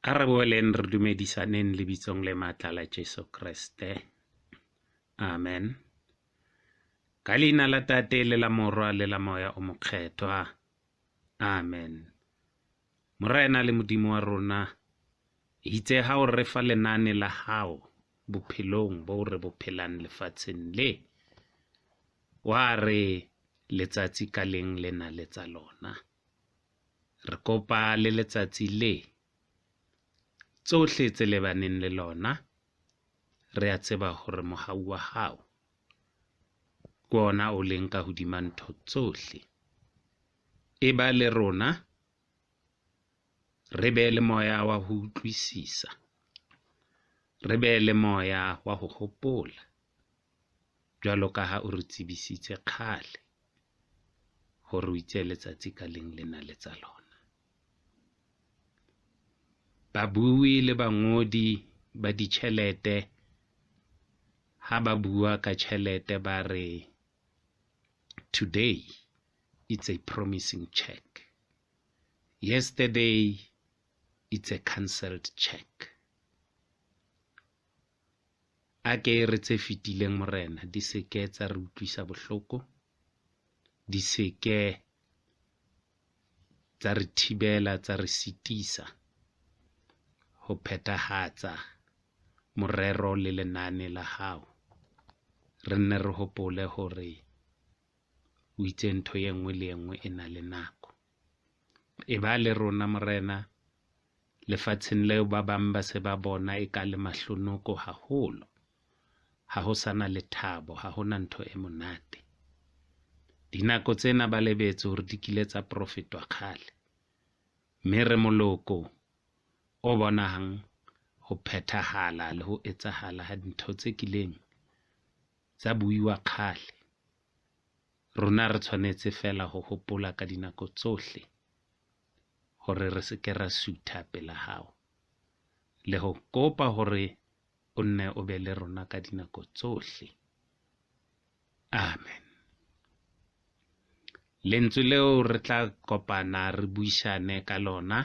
A re boeleng re dumedisaneng lebitsong le matla la Jesu Kreste. Amen. Ka leina la Tate le la Morwa le la Moya o Mokgethwa. Amen. Morena le Modimo wa rona, itse ha o re fa lenane la hao bophelong bo re bo phelang lefatsheng le, wa re letsatsi ka leng le na le tsa lona. Re kopa le letsatsi le tsohle tse lebaneng le lona, re a tseba hore mohau wa hao ke ona o leng ka hodima ntho tsohle. E ba le rona, re be le moya wa ho utlwisisa, re be le moya wa ho hopola, jwalo ka ha o re tsebisitse kgale hore o itse letsatsi ka leng le na le tsa lona. Babui le bangodi ba ditjhelete ha ba bua ka tjhelete ba re, today it's a promising check, yesterday it's a cancelled check. A ke re tse fetileng Morena di se ke tsa re utlwisa bohloko, di se ke tsa re thibela, tsa re sitisa ho phethahatsa morero le lenane la hao. Re nne re hopole hore o itse ntho e nngwe le e nngwe e na le nako. E ba le rona Morena lefatsheng leo ba bang ba se ba bona e ka le mahlonoko haholo. Ha ho sana lethabo, ha hona ntho e monate. Dinako tsena ba lebetse hore di kile tsa profetwa kgale. Mme re moloko o bonang ho phethahala le ho etsahala ha dintho tse kileng tsa buiwa kgale. Rona re tshwanetse fela ho hopola ka dinako tsohle hore re se ke ra sutha pela hao, le ho kopa hore o nne o be le rona ka dinako tsohle. Amen. Lentswe leo re tla kopana re buisane ka lona,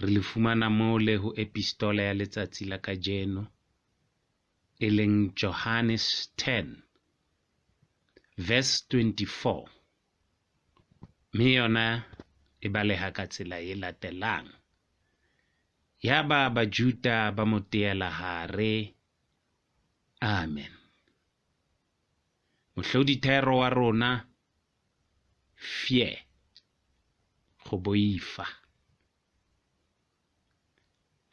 re le fumana mole ho epistola ya letsatsi la kajeno, e leng Johannes 10 verse 24. Mme yona e baleha ka tsela e latelang. Yaba Bajuda ba mo teela hare. Amen. Mohlodithero wa rona, fear, go boifa.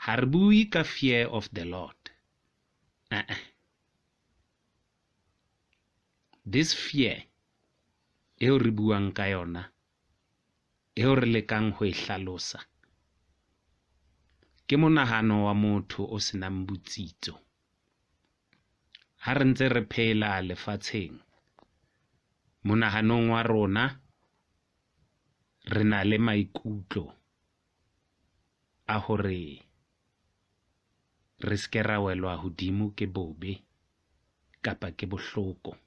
Ha re bue ka fear of the Lord. Uh-uh. This fear eo re buang ka yona, eo re lekang ho e hlalosa, ke monahano wa motho o senang botsitso. Ha re ntse re phela lefatsheng, monahanong wa rona re na le maikutlo a hore re se ke ra welwa hodimo ke bobe kapa ke bohloko.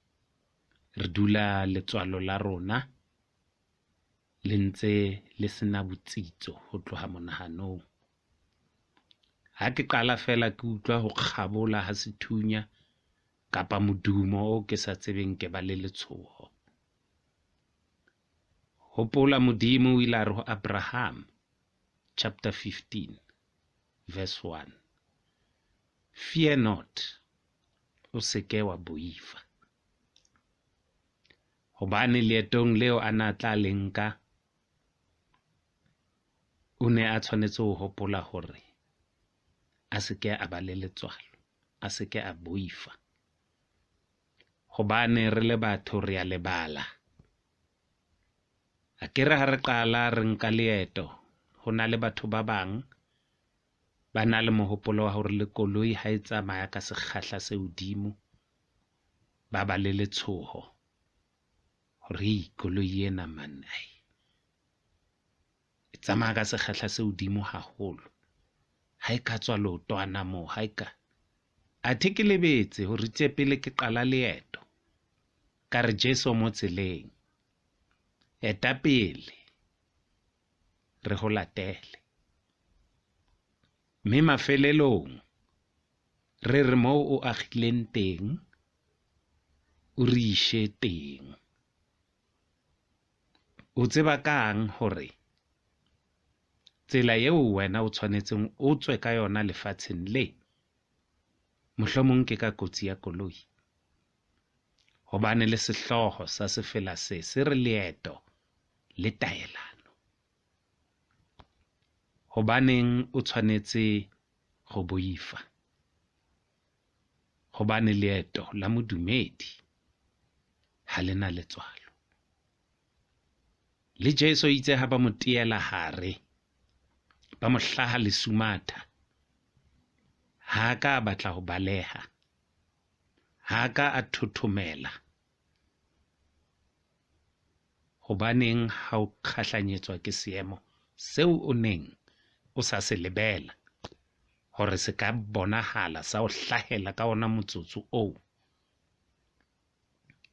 Re dula letswalo la rona le ntse le sena botsitso ho tloha monahanong. Ha ke qala fela ke utlwa ho kgabola ha sethunya kapa modumo o ke sa tsebeng, ke ba le letshoho. Hopola Modimo o ile a re ho Abraham chapter 15 verse 1, fear not, o se ke wa boifa. Hobane leetong leo a na tla le nka, o ne a tshwanetse ho hopola hore a se ke a ba le letswalo, a se ke a boifa. Hobane re le batho re a lebala. A ke re ha re qala re nka leeto, ho na le batho ba bang ba na le mohopolo wa hore le koloi ha e tsamaya ka sekgahla se hodimo, ba ba le letshoho hore koloi ena man, ai, e tsamaya ka sekgahla se hodimo haholo. Ha e ka tswa leotwana moo, ha e ka. Athe ke lebetse hore itse pele ke qala leeto, ka re Jesu mo tseleng, eta pele, re ho latele. Mme mafelelong re re moo o agileng teng o re ishe teng. O tseba kang hore tsela eo wena o tshwanetseng o tswe ka yona lefatsheng le, mohlomong ke ka kotsi ya koloi? Hobane le sehlooho sa sefela se se re leeto le taelano. Hobaneng o tshwanetse go boifa? Hobane leeto la modumedi ha le na letswalo. Le Jesu itse ha ba mo teela hare, ba mo hlaha lesumatha, ha ka a batla ho baleha, ha ka a thothomela. Hobaneng ha o kgahlanyetswa ke seemo seo o neng o sa se lebela hore se ka bonahala sa o hlahela ka ona motsotso oo?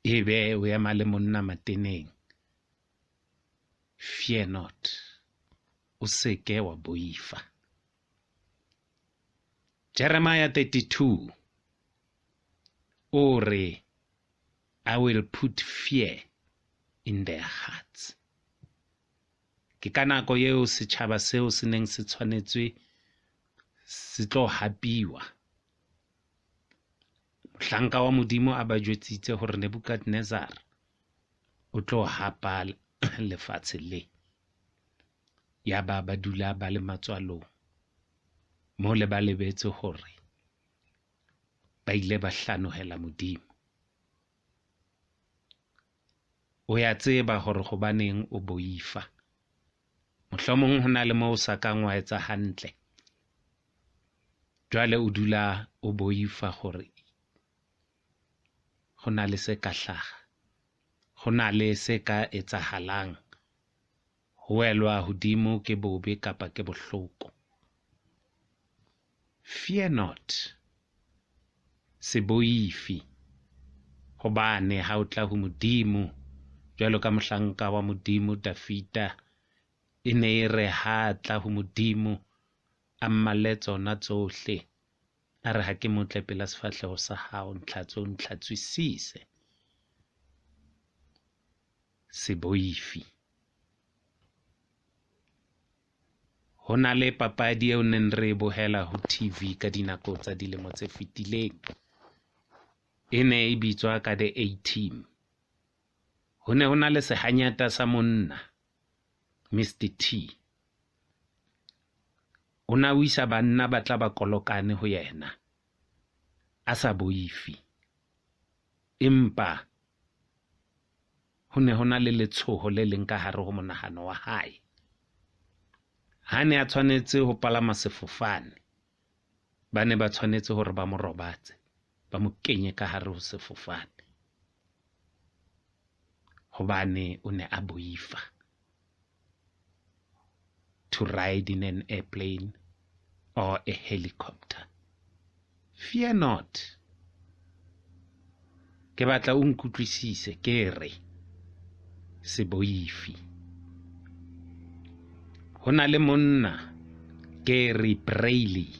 Ebe o ema le monna mateneng. Fear not, o seke wa boifa. Jeremiah 32 o re, I will put fear in their hearts. Ke ka nako eo setjhaba seo se neng se tshwanetswe se tlo hapiwa. Mohlanka wa Modimo a ba jwetsitse hore Nebuchadnezzar o tlo hapa lefatshe le. Yaba ba dula ba le matswalong, mo le ba lebetse hore ba ile ba hlanohela Modimo. O ya tseba hore hobaneng o boifa. Mohlomong ho na le moo o sa kang wa etsa hantle. Jwale o dula o boifa hore ho na le se ka hlaha, ho na le se ka etsahalang, ho welwa hodimo ke bobe kapa ke bohloko. Fear not, se boife, hobane ha o tla ho Modimo, jwalo ka mohlanka wa Modimo Dafita, e ne e re ha tla ho Modimo a mmalle tsona tsohle, a re ha ke motle pela sefahleho sa hao, ntlhatswe o ntlhatswisise. Se boife. Ho na le papadi eo neng re e bohela ho TV ka dinako tsa dilemo tse fetileng. E ne e bitswa ka The A-Team. Ho ne ho na le sehanyata sa monna, Mr T. O na wisa banna ba tla ba kolokane ho yena, a sa boife. Empa ho ne ho na le letshoho le leng ka hare ho monahano wa hae. Ha ne a tshwanetse ho palama sefofane, ba ne ba tshwanetse hore ba mo robatse, ba mo kenye ka hare ho sefofane, hobane o ne a boifa to ride in an airplane or a helicopter. Fear not. Ke batla o nkutlwisise ke re se boife. Ho na le monna Gary Brailey,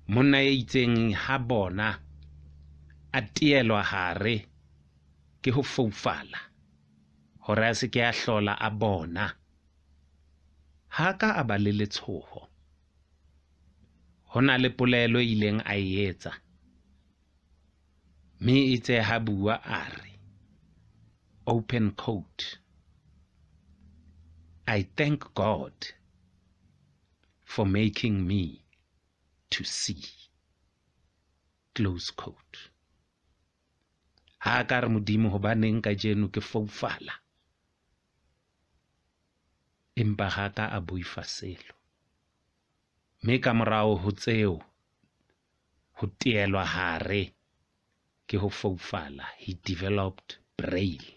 monna ya itseng ha bona a teelwa hare ke ho foufala hore a se ke a hlola a bona. Ha ka a ba le letshoho. Ho na le polelo e ileng a e etsa, mme itse ha bua a re, open quote, I thank God for making me to see, close quote. Ha ka re Modimo hobaneng kajeno ke foufala, empa ha ka a boifa selo. Mme ka morao ho tseo, ho teelwa hare ke ho foufala, he developed braille.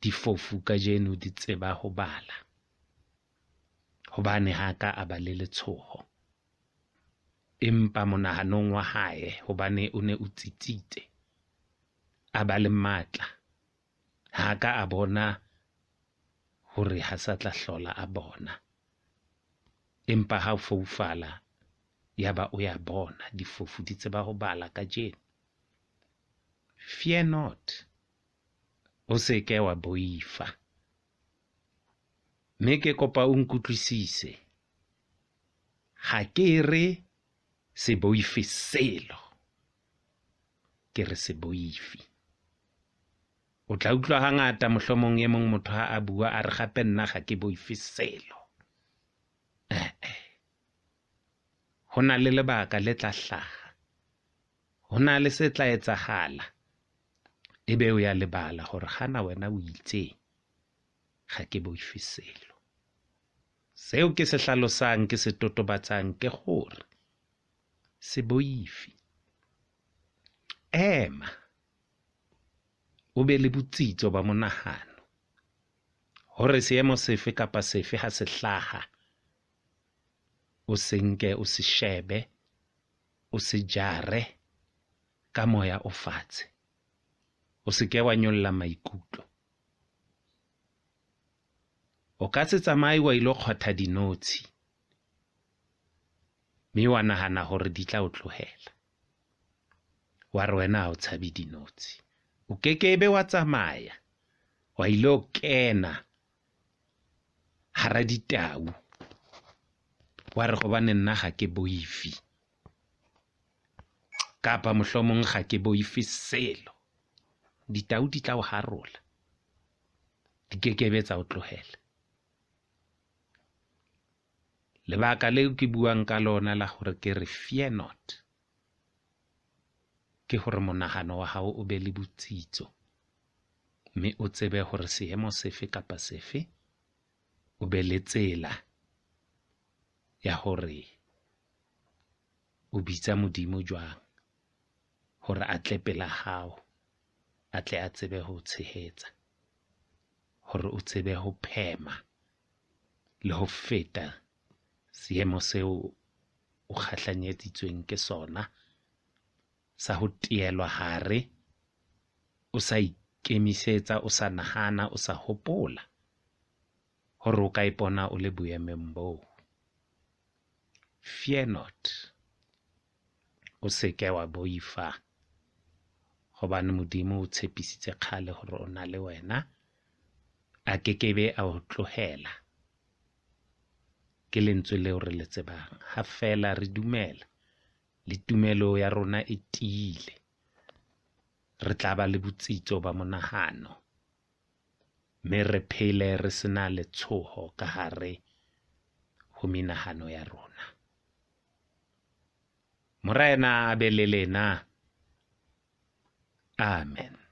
Difofu kajeno di tseba ho bala, hobane ha ka a ba le letshoho. Empa monahanong wa hae, hobane o ne o tsitsitse, a ba le matla, ha ka a bona hore ha sa tla hlola a bona. Empa ha o foufala yaba o ya bona, difofu di tseba ho bala kajeno. Fear not, o se ke wa boifa. Mme ke kopa o nkutlwisise, ha ke re se boife selo, ke re se boife. O tla utlwa hangata mohlomong e mong motho ha a bua a re gape nna ga ke boife selo. Eh-eh. Ho na le lebaka le tla hlaha, ho na le se tla etsahala, ebe o ya lebala hore gana wena o itseng, ga ke boife selo. Seo ke se hlalosang, ke se totobatsang ke gore se boife. Ema, o be le botsitso ba monahano hore seemo sefe kapa sefe ha se hlaha, o se nke, o se shebe, o se jare ka moya o fatshe. O se ke wa nyolla maikutlo. O ka se tsamaye wa ilo kgotha dinotshi mme wa nahana hore di tla o tlohela. Wa re wena ha o tshabe dinotshi. O kekebe wa tsamaya wa ilo kena hara ditau wa re gobane nna ga ke boife, kapa mohlomong ga ke boife selo. Ditau di tla o harola, di kekebe tsa o tlohela. Lebaka leo ke buang ka lona la hore ke re fear not, ke hore monahano wa hao o be le botsitso, mme o tsebe hore seemo sefe kapa sefe o be le tsela ya hore o bitsa Modimo jwang hore a tle pela hao, a tle a tsebe ho tshehetsa, hore o tsebe ho phema le ho feta seemo seo o kgahlanyeditsweng ke sona sa ho teelwa hare, o sa ikemisetsa, o sa nahana, o sa hopola hore o ka ipona o le boemong boo. Fear not, o se ke wa boifa, hobane Modimo o tshepisitse kgale hore o na le wena, a kekebe a o tlohela. Ke lentswe leo re le tsebang, ha fela re dumela le tumelo ya rona e tiile, re tla ba le botsitso ba monahano, mme re phele re sena letshoho ka hare ho menahano ya rona. Morena a be le lena. Amen.